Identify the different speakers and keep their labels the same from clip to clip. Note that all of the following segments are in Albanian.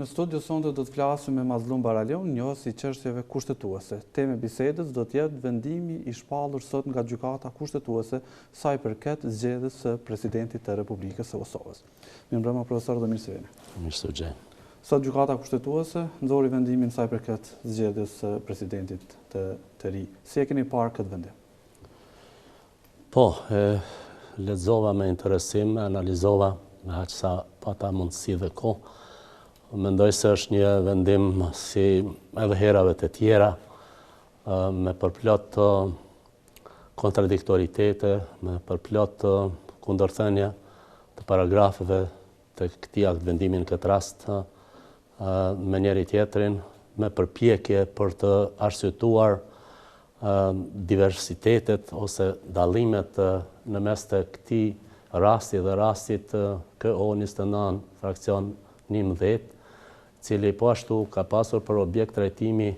Speaker 1: Në studio sonte do të flasim me Mazllum Baraliun, njohës i çështjeve kushtetuese. Temë e bisedës do të jetë vendimi i shpallur sot nga Gjykata Kushtetuese sa i përket zgjedhjes së Presidentit të Republikës së Kosovës. Mirëmbrëma profesor dhe mirë se vini.
Speaker 2: Mirë se u gjej.
Speaker 1: Sot Gjykata Kushtetuese nxori vendimin sa i përket zgjedhjes së Presidentit të, të ri. Si e keni parë këtë vendim?
Speaker 2: Po, e lexova me interesim, e analizova me aq sa pata mundësi dhe kohë. Mendoj se është një vendim si edhe herave të tjera, me përplot kontradiktoritete, me përplot kundërthënie të paragrafëve të këtij aktvendimi në këtë rast, me njëri-tjetrin, me përpjekje për të arsyetuar diversitetet ose dallimet në mes të këtij rasti dhe rastit KO 29 fraksion 11, cili po ashtu ka pasur për objekt trajtimi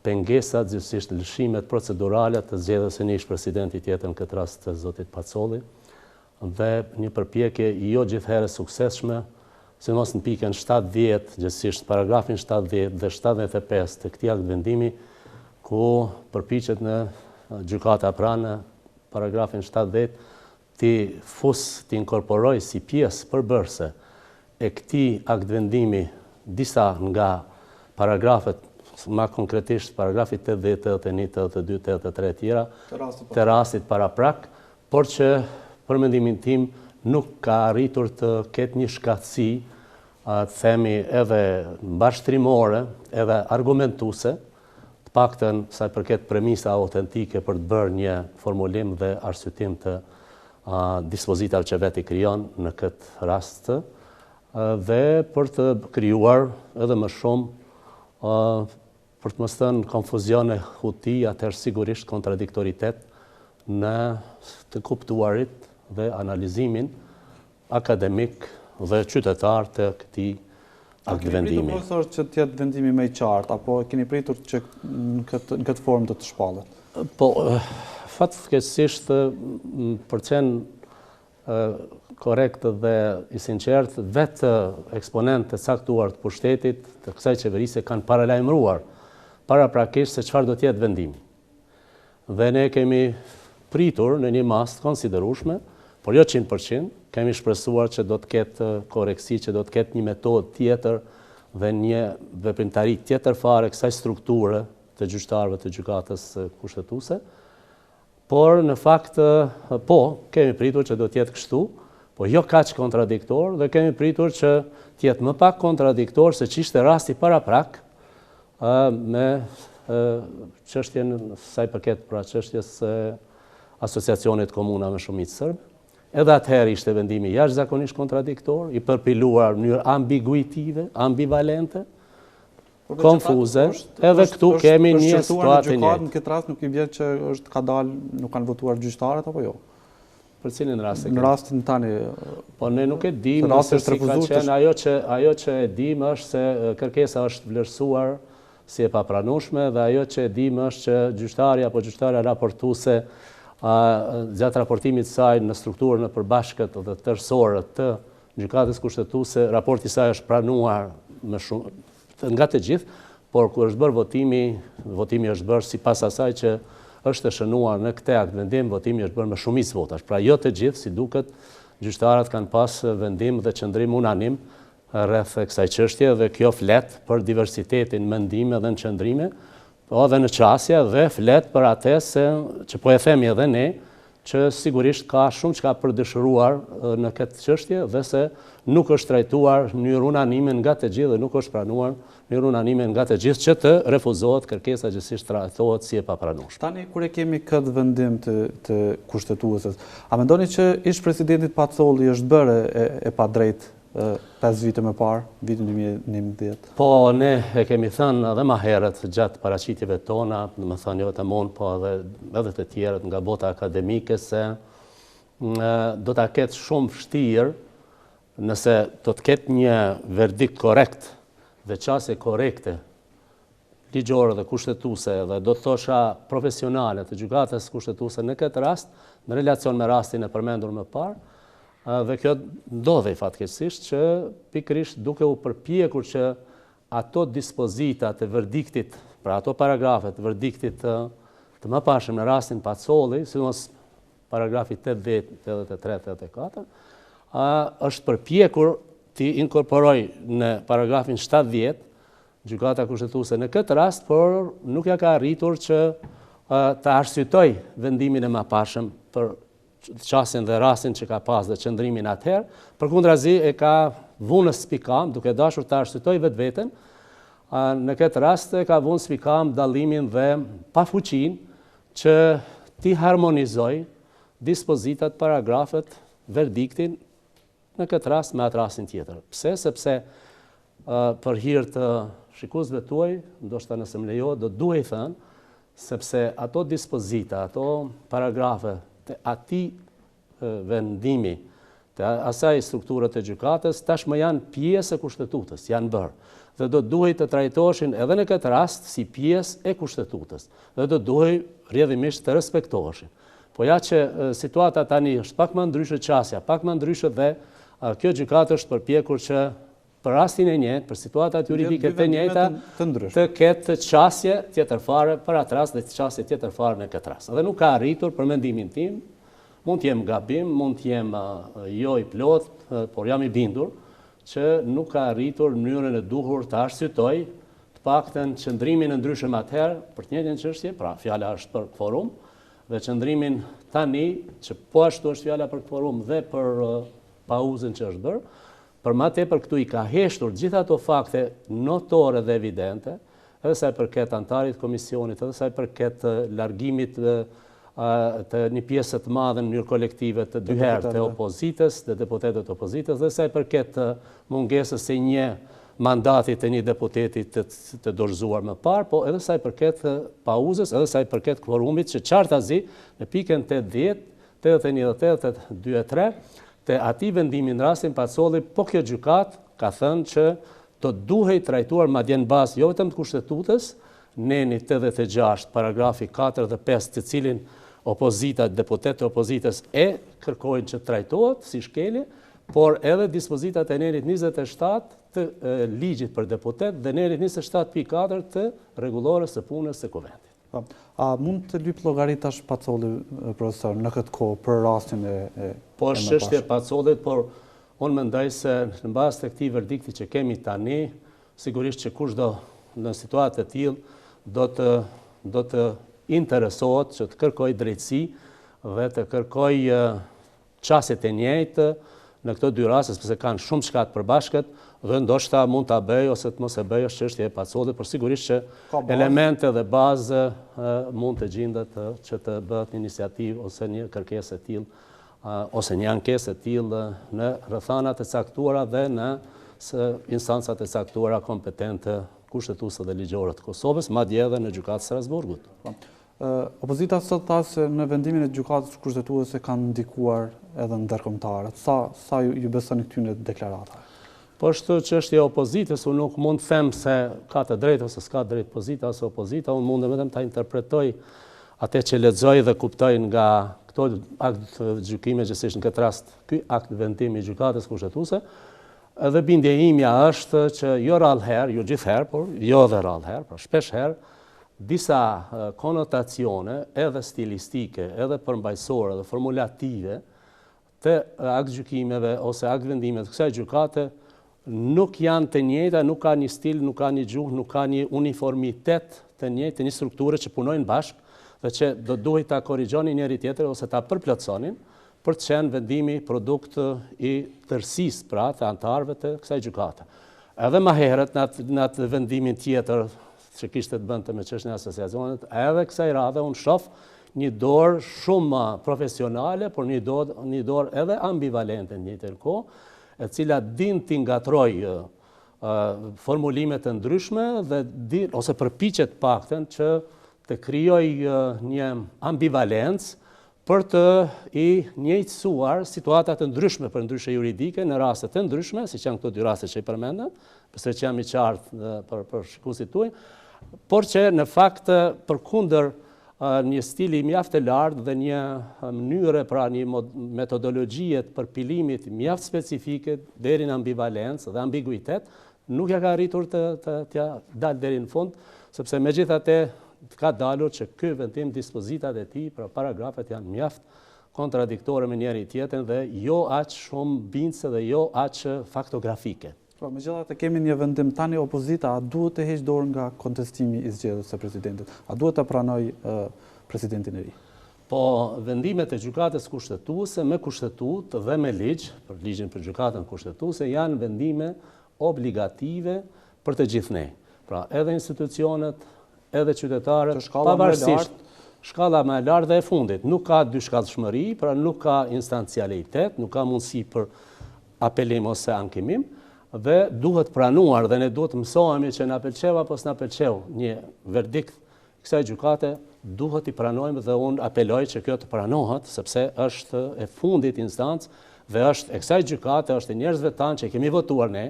Speaker 2: pengesat, gjithsesi lëshimet procedurale të zgjedhjes së një ish-presidenti tjetër në këtë rast të zotit Pacolli, dhe një përpjekje jo gjithherë e suksesshme, sidomos në pikën 70, gjithsesi paragrafin 70 dhe 75 të këtij aktvendimi, ku përpiqet në gjykata pra në paragrafin 70 t'i fus, t'i inkorporojë si pjesë përbërëse e këtij aktvendimi disa nga paragrafet, ma konkretisht paragrafi 80, 81, 82, 83 e tjera, të rastit paraprak, por që për mendimin tim nuk ka arritur të ketë një shkathtësi, të themi edhe mbarështrimore, edhe argumentuese, të paktën sa i përket premisa autentike për të bërë një formulim dhe arsyetim të dispozitave që vetë i krijon në këtë rast dhe për të krijuar edhe më shumë Për të mos thënë konfuzion e huti, atëherë sigurisht kontradiktoritet në të kuptuarit dhe analizimin akademik dhe qytetar të këtij
Speaker 1: aktvendimi. A keni pritur profesor që të jetë vendimi më i qartë apo keni pritur që në këtë në këtë formë do të
Speaker 2: shpallet? Po, fatkeqësisht për të qenë korrekt dhe i sinqertë, vetë eksponentë të caktuar të pushtetit të kësaj qeverisje kanë paralajmëruar paraprakisht se çfarë do të jetë vendimi. Dhe ne kemi pritur në një masë të konsiderueshme, por jo 100%, kemi shpresuar që do të ketë korrektësi, që do të ketë një metodë tjetër dhe një veprimtari tjetër fare kësaj strukture të gjyqtarëve të gjykatës kushtetuese, Por në fakt po, kemi pritur që do të jetë kështu, po jo kaq kontradiktor dhe kemi pritur që të jetë më pak kontradiktor se ç'ishte rasti paraprak me çështjen sa i përket pra çështjes së Asociacionit të Komunave me Shumicë Serbe. Edhe atëherë ishte vendimi jashtëzakonisht kontradiktor, i përpiluar në mënyrë ambiguitive, ambivalente, konfuze, edhe këtu kemi një situatë të
Speaker 1: njëjtë. Në këtë rast nuk i bie që është ka dalë, nuk kanë votuar gjyqtarët apo jo?
Speaker 2: Për cilin rast
Speaker 1: e kemi? Në rastin tani...
Speaker 2: Po ne nuk e dimë nëse si ka qenë, ajo që, ajo që e dimë është se kërkesa është vlerësuar si e papranueshme dhe ajo që e dimë është që gjyqtari apo gjyqtarja raportuese gjatë raportimit të saj në strukturën e përbashkët dhe tërësore të Gjykatës Kushtetuese, raporti i saj është pranuar me shumë nga të gjithë, por kur është bërë votimi, votimi është bërë sipas asaj që është e shënuar në këtë aktvendim, votimi është bërë me shumicë votash. Pra jo të gjithë, si duket, gjyqtarët kanë pas vendim dhe qëndrim unanim rreth kësaj çështje dhe kjo flet për diversitetin në mendime dhe në qëndrime, po edhe në qasje dhe flet për atë se që po e themi edhe ne, që sigurisht ka shumë çka për dëshiruar në këtë çështje dhe se nuk është trajtuar në mënyrë unanime nga të gjithë dhe nuk është pranuar në mënyrë unanime nga të gjithë që të refuzohet kërkesa gjithsesi trajtohet si e
Speaker 1: papranueshme. Tani kur e kemi këtë vendim të të kushtetueses, a mendoni që ish presidentit Pacolli është bërë e, e padrejtë 5 vite më parë, vitin
Speaker 2: 2011? Po, ne e kemi thënë edhe ma herët gjatë paraqitjeve tona, domethënë jo vetëm unë, po edhe, edhe të tjerët nga bota akademike, se do ta ketë shumë vështirë nëse do të ketë një verdikt korrekt dhe qasje korrekte ligjore dhe kushtetuese dhe do të thosha profesionale të gjykatës kushtetuese në këtë rast, në relacion me rastin e përmendur më parë, Dhe kjo ndodhi fatkeqësisht që pikërisht duke u përpjekur që ato dispozita të verdiktit, pra ato paragrafe të verdiktit të, të mëparshëm në rastin Pacolli, sidomos paragrafi 80, 83, 84, a, është përpjekur t'i inkorporojë në paragrafin 70 Gjykata Kushtetuese në këtë rast, por nuk ia ka arritur që të arsyetojë vendimin e mëparshëm për qasjen dhe rastin që ka pas dhe qëndrimin atëherë, përkundrazi e ka vunë në spikamë, duke dashur të arsyetojë vetveten, në këtë rast e ka vunë në spikamë dallimin dhe pafuqinë që t'i harmonizojë dispozitat, paragrafët, verdiktin, në këtë rast me atë rastin tjetër. Pse? Sepse për hir të shikuesve tuaj, ndoshta nëse më lejohet, do duhej thënë, sepse ato dispozita, ato paragrafe të atij vendimi, të asaj strukture të gjykatës, tashmë janë pjesë e kushtetutës, janë bërë. Dhe do duhej të trajtoheshin edhe në këtë rast si pjesë e kushtetutës. Dhe do duhej rrjedhimisht të respektoheshin. Po ja që situata tani është pak më ndryshe qasja, pak më ndryshe dhe kjo gjykatë është përpjekur që për rastin e njëjtë, për situatat juridike të njëjta, të ketë qasje tjetër fare për atë rast dhe qasje tjetër fare në këtë rast. Dhe nuk ka arritur për mendimin tim, mund të jem gabim, mund të jem jo i plotë, por jam i bindur që nuk ka arritur në mënyrën e duhur të arsyetojë të paktën qëndrimin e ndryshëm atëherë për të njëjtën çështje, pra fjala është për kvorum, dhe qëndrimin tani, që po ashtu është fjala për kvorum dhe për pauzën që është bërë, për ma tepër këtu i ka heshtur gjithë ato fakte notore dhe evidente, edhe sa i përket anëtarit komisionit, edhe sa i përket largimit të një pjese të madhe në mënyrë kolektive të dy herë të opozitës, të deputetëve të opozitës, dhe sa i përket mungesës së një mandati të një deputeti të, të dorëzuar më parë, po edhe sa i përket pauzës, edhe sa i përket kvorumit që qartazi në pikën 80, 81 dhe 82 e 3, të atij vendimi në rastin Pacolli, po kjo gjykatë ka thënë që do duhej trajtuar madje në bazë jo vetëm të kushtetutës, neni 86, paragrafi 4 dhe 5, të cilin opozita, deputetët e opozitës e kërkojnë që trajtohet si shkelje, por edhe dispozitat e nenit 27 të ligjit për deputet dhe nenit 27.4 të rregullores së punës së kuvendit.
Speaker 1: Po, a mund të lypë llogari tash Pacolli, profesor, në këtë kohë për rastin e e
Speaker 2: Po është çështje e Pacollit, por unë mendoj se në bazë të këtij verdikti që kemi tani, sigurisht që kushdo në situatë të tillë do të do të interesohet që të kërkojë drejtësi dhe të kërkojë qasje të njëjtë në këto dy raste, sepse kanë shumë çka të përbashkët dhe ndoshta mund ta bëjë ose të mos e bëjë është çështje e Pacollit, por sigurisht që elemente dhe bazë mund të gjindet që të bëhet një iniciativë ose një kërkesë e tillë ose një ankesë e tillë në rrethana të caktuara dhe në instancat e caktuara kompetente kushtetuese dhe ligjore të Kosovës, madje edhe në Gjykatë të Strasburgut.
Speaker 1: Po. Opozita sot tha se në vendimin e Gjykatës Kushtetuese kanë ndikuar edhe ndërkombëtarët. Sa sa ju, ju besoni këtyre deklaratave?
Speaker 2: Po është çështje e opozitës, unë nuk mund të them se ka të drejtë ose s'ka të drejtë pozita ose opozita, unë mundem vetëm ta interpretoj atë që lexoj dhe kuptoj nga këto aktgjykime, gjegjësisht në këtë rast ky aktvendim i Gjykatës Kushtetuese, edhe bindja imja është që jo rrallë herë, jo gjithherë, por jo edhe rrallë herë, por shpesh herë disa konotacione edhe stilistike, edhe përmbajtësore dhe formulative të aktgjykimeve ose aktvendimeve të kësaj gjykate nuk janë të njëjta, nuk ka një stil, nuk ka një gjuhë, nuk ka një uniformitet të njëjtë, të një strukture që punojnë bashkë dhe që do duhej ta korrigjonin njëri tjetrin ose ta përplotësonin për të qenë vendimi produkt i tërësisë, pra të anëtarëve të kësaj gjykate. Edhe më herët në atë, në atë vendimin tjetër që kishte të bënte me çështjen e asociacionit, edhe kësaj radhe unë shoh një dorë shumë profesionale, por një dorë, një dorë edhe ambivalente në njëjtën kohë, e cila din t'i ngatërrojë formulime të ndryshme dhe din, ose përpiqet paktën që të krijojë një ambivalencë për të i njëjtësuar situata të ndryshme përndryshe juridike në raste të ndryshme, siç janë këto dy raste që i përmendëm, besoj që jam i qartë për, për shikuesit tuaj, por që në fakt përkundër Një stili mjaft të lartë dhe një mënyre, pra një metodologjie të përpilimit mjaft specifike deri në ambivalencë dhe ambiguitet, nuk ia ka arritur të të t'ia dalë deri në fund, sepse megjithatë ka dalur që ky vendim dispozitat e tij, pra paragrafet janë mjaft kontradiktore me njëri tjetrin dhe jo aq shumë bindëse dhe jo aq faktografike.
Speaker 1: Po, megjithatë kemi një vendim tani opozita a duhet të heqë dorë nga kontestimi i zgjedhjes së presidentit? A duhet ta pranojë presidentin e
Speaker 2: ri? Po, vendimet e Gjykatës Kushtetuese me Kushtetutë dhe me ligj, për ligjin për Gjykatën Kushtetuese janë vendime obligative për të gjithë ne. Pra, edhe institucionet, edhe qytetarët, pavarësisht shkalla më e lartë dhe e fundit, nuk ka dyshkallshmëri, pra nuk ka instancialitet, nuk ka mundësi për apelim ose ankimim dhe duhet pranuar dhe ne duhet të mësohemi që na pëlqeu apo s'na pëlqeu një verdikt i kësaj gjykate duhet t'i pranojmë dhe unë apeloj që kjo të pranohet sepse është e fundit instancë dhe është e kësaj gjykate, është e njerëzve tanë që i kemi votuar ne,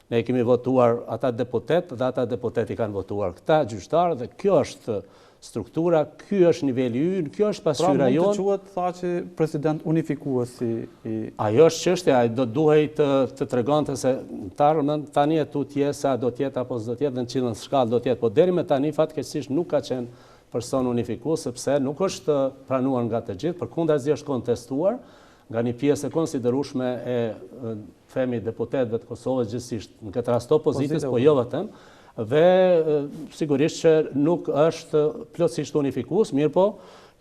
Speaker 2: ne i kemi votuar ata deputetë dhe ata deputetë i kanë votuar këta gjyqtarë dhe kjo është struktura, ky është niveli ynë, kjo është pasqyra
Speaker 1: jonë. Pra mund të quhet Thaçi president unifikues i...
Speaker 2: Ajo është çështja, ai do duhej të, të tregonte se në ardhmen, tani e tutje sa do të jetë apo s'do të jetë dhe në cilën shkallë do të jetë, po deri më tani fatkeqësisht nuk ka qenë person unifikues sepse nuk është pranuar nga të gjithë, përkundrazi është kontestuar nga një pjesë e konsiderueshme e themi deputetëve të Kosovës, gjithsesi në këtë rast të opozitës, po jo vetëm, dhe sigurisht që nuk është plotësisht unifikues, mirëpo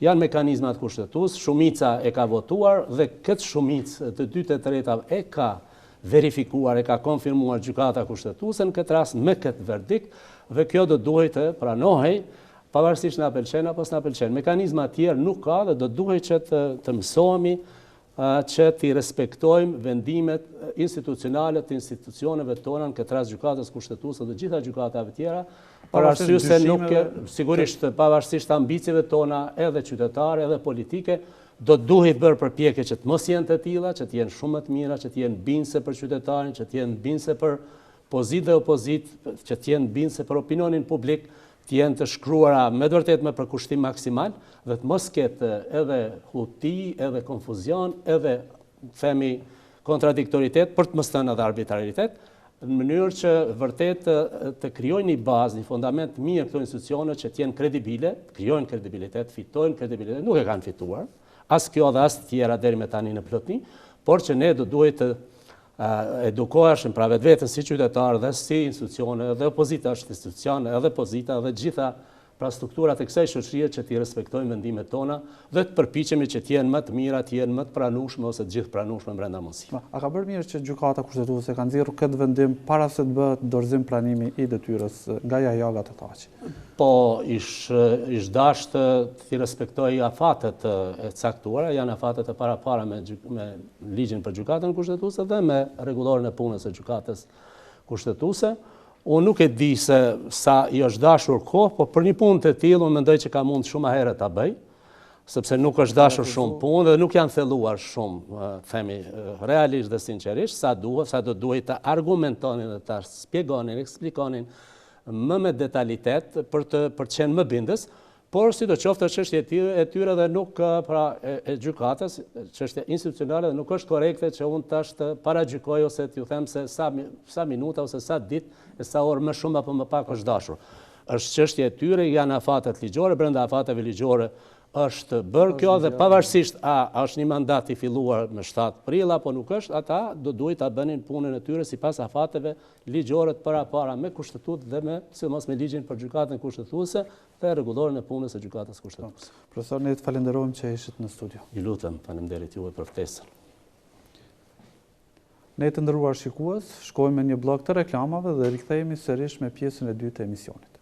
Speaker 2: janë mekanizmat kushtetues, shumica e ka votuar dhe këtë shumicë të dy të tretave e ka verifikuar, e ka konfirmuar gjykata kushtetuese në këtë rast me këtë verdikt dhe kjo do duhej të pranohej pavarësisht na pëlqen apo s'na pëlqen. Mekanizma tjerë nuk ka dhe do duhej që të, të mësohemi që t'i respektojmë vendimet institucionale të institucioneve tona, në këtë rast gjykatës kushtetuese dhe gjitha gjykatave tjera, për arsye se nuk, sigurisht, pavarësisht ambicieve tona edhe qytetare edhe politike, do të duhej bërë përpjekje që të mos jenë të tilla, që të jenë shumë më të mira, që të jenë bindëse për qytetarin, që të jenë bindëse për pozitë dhe opozitë, që të jenë bindëse për opinionin publik, të jenë të shkruara me të vërtetë me përkushtim maksimal dhe të mos ketë edhe huti, edhe konfuzion, edhe themi kontradiktoritet, për të mos thënë edhe arbitraritet, në mënyrë që vërtet të, të krijojnë një bazë, një fundament mirë këto institucione që të jenë kredibile, të krijojnë kredibilitet, fitojnë kredibilitet, nuk e kanë fituar, as kjo dhe as të tjera deri me tani në plotni, por që ne do duhej të edukoheshim pra vetveten si qytetarë dhe si institucione, dhe opozita është institucion, edhe pozita dhe gjitha pra strukturat e kësaj shoqërie që t'i respektojmë vendimet tona dhe të përpiqemi që të jenë më të mira, të jenë më të pranueshme ose të gjithëpranueshme brenda
Speaker 1: mundësive. A ka bërë mirë që Gjykata Kushtetuese ka nxjerrë këtë vendim para se të bëhet dorëzim pranimi i detyrës nga Jahjaga te Thaçi?
Speaker 2: Po, ish, ish dashtë t'i respektojë afatet e caktuara, janë afatet e parapara me, me ligjin për gjykatën kushtetuese dhe me rregulloren e punës së gjykatës kushtetuese. Unë nuk e di se sa i është dashur kohë, po për një punë të tillë unë mendoj që ka mund shumë më herët ta bëjë, sepse nuk është dashur shumë punë dhe nuk janë thelluar shumë, themi realisht dhe sinqerisht, sa duhet, sa do duhej të argumentonin dhe ta shpjegonin, eksplikonin më me detalitet për të për të qenë më bindës, por sidoqoftë është çështje e tyre, e tyre dhe nuk pra e, e gjykatës, çështje institucionale dhe nuk është korrekte që unë tash të paragjykoj ose t'ju them se sa sa minuta ose sa ditë e sa orë më shumë apo më pak është dashur. Është çështje e tyre, janë afatet ligjore, brenda afateve ligjore është bërë kjo dhe pavarësisht a është një mandat i filluar më 7 prill apo nuk është, ata do duhej ta bënin punën e tyre sipas afateve ligjore të parapara me Kushtetutë dhe me, sidomos me ligjin për Gjykatën Kushtetuese dhe rregulloren e punës së Gjykatës Kushtetuese.
Speaker 1: Profesor, ne të falenderojmë që ishit në studio.
Speaker 2: Ju lutem, faleminderit juve për ftesën.
Speaker 1: Ne të nderuar shikues, shkojmë me një bllok të reklamave dhe rikthehemi sërish me pjesën e dytë të emisionit.